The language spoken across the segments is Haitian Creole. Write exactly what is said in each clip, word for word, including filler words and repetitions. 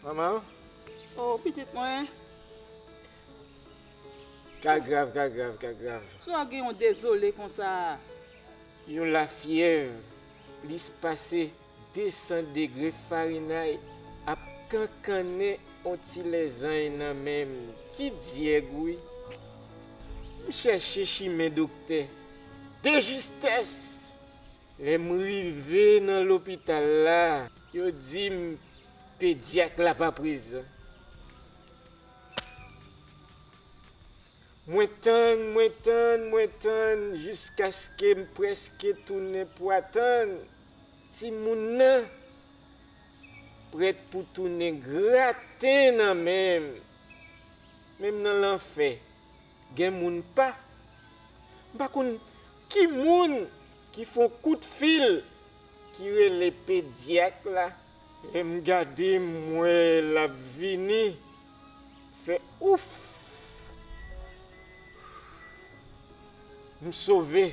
Manman? Oh, pitit mwen. Ka grav, ka grav, ka grav. Sa w gen yon dezole konsa a? Yon lafyèv plis pase de san degre Farenay ap kankannen on ti lèzanj nan men m. Ti dyèg, wi. M chèche chimen doktè. De jistès! Lè m rive nan lopital la, yo di m pedyak la pa prezan. Mwen tann, mwen tann, mwen tann, jiskaske m prèske tounen pwa tann. Timoun nan prèt pou tounen graten nan men m. Men m nan lanfè. Gen moun pa. M pa konn ki moun ki fè on kout fil ki rele pedyak la. Lè m gade, m wè l ap vini. Fè ouf! M sove.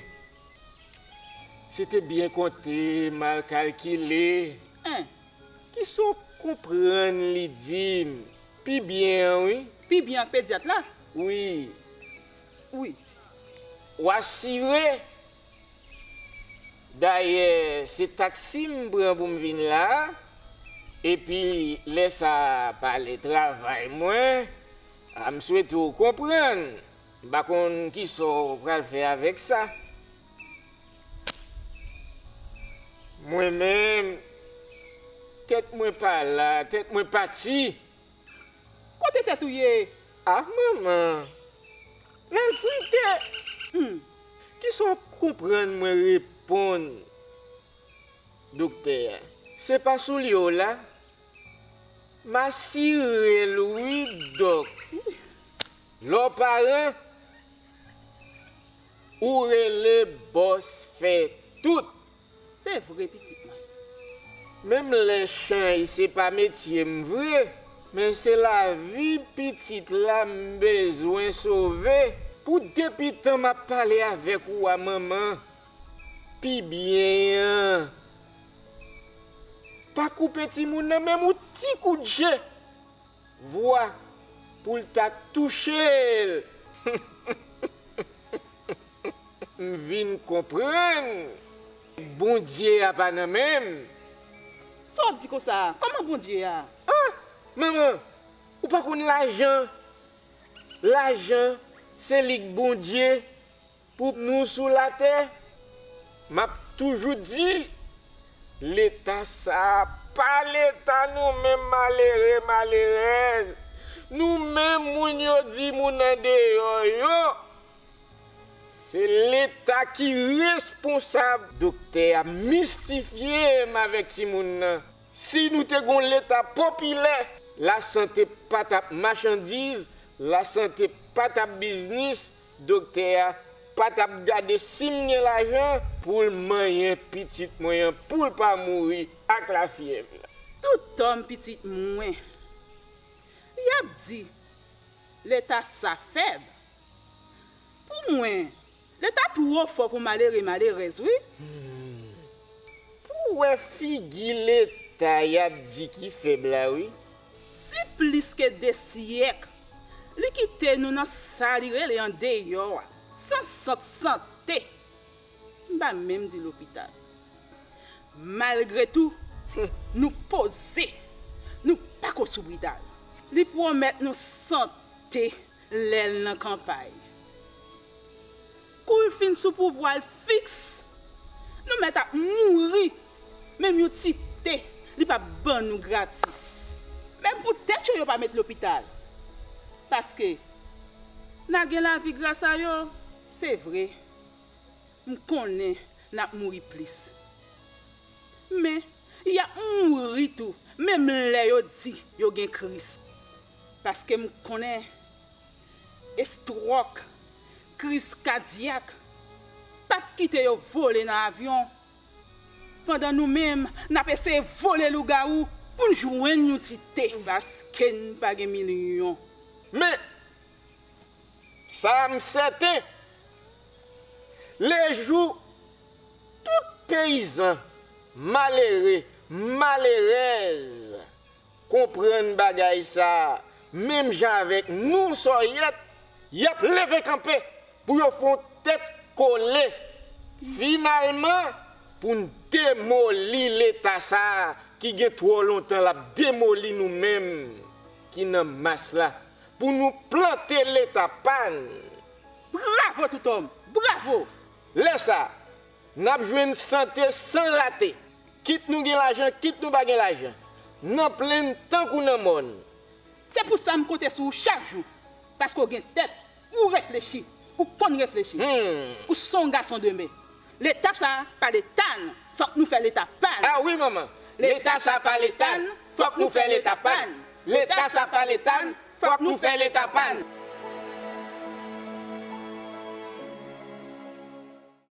Se te byen konte, mal kalkile. Hein? Kisa w konprann li di m? Pi byen an, wi. Pi byen ak pedyat la? Wi. Wi. W asire? Dayè, se taksi m pran pou m vin la a. Epi, lè sa a, pa lè travay mwen. A, m swete w konprann. M pa konn kisa w pral fè avèk sa. Mwen menm, tèt mwen pa la, tèt mwen pati. Kote tèt ou ye? Ah, manman! Lè l frite! Hmm. Kisa w konprann mwen reponn doktè a? Se pa soulye w la? M asire l wi, dòk. Lè w paran, ou rele bòs fè tout. Se vre, pitit mwen. Menm lè chanj se pa metye m vre, men se lavi pitit la m bezwen sove. Pou depi tan m ap pale avèk ou a, manman, pi byen an. Pa koupe timoun nan menm yon ti kout je vwa pou l ta touche l. M vin konprann Bondye a pa nan men m. Sa w ap di konsa a? Kòman Bondye a? Ah! Manman, ou pa konn lajan? Lajan, se li k Bondye pou nou sou latè. M ap toujou di, leta sa a pa leta nou menm malere, malerèz. Nou menm moun yo di moun andeyò yo, se leta ki responsab. Doktè a mistifye m avèk timoun nan. Si nou te gon leta popilè, lasante pa t ap machandiz, lasante pa t ap biznis, doktè a pa t ap gade si m gen lajan pou l manyen pitit mwen an pou l pa mouri ak lafyèv la. Tout tan m pitit mwen. Y ap di, leta sa fèb. Pou mwen, leta twò fò pou malere malerèz, wi. Pou w wè figi leta y ap di ki fèb la, wi. Si plis ke de syèk, li kite nou nan sa li rele andeyò a, san sant sante. M pa menm di lopital. Malgre tou, nou poze, nou pa ko sou bridal. Li pwomèt nou sante lè l nan kanpay. Kou l fin sou pouvwa l fiks, nou mèt ap mouri, menm yon ti te li p ap ban nou gratis. Men poutèt yo, yo pa met lopital. Paske n a gen lavi gras a yo. Se vre, m konnen n ap mouri plis. Men, y ap mouri tou, menm lè yo di yo gen Kris. Paske m konnen estwòk, kriz kadyak, p ap kite yo vole nan avyon, pandan nou menm, n ap eseye vole lougawou pou n jwenn yon ti te. Paske n pa gen milyon. Men, sa m sèten, lejou tout peyizan malere, malerèz, konprann bagay sa a, menm jan avèk nou sòyèt, y ap leve kanpe pou yo fè yon tèt kole. Finalman, pou n demoli Leta sa a ki gen twò lontan l ap demoli nou menm ki nan mas la, pou nou plante Leta pa n. Bravo Toutòm! Bravo! Lè sa a, n ap jwenn sante san rate, kit nou gen lajan, kit nou pa gen lajan, nan plenn tankou nan mòn. Se pou sa m konte sou ou chak jou, paske w gen tèt, ou reflechi, ou konn reflechi. Hmm. Ou se yon gason de men. Leta sa a pa Leta n, fòk nou fè Leta pa n. Ah wi, manman. Leta sa a pa Leta n, fòk nou fè Leta pa n. Leta sa a pa Leta n, fòk nou fè Leta pa n.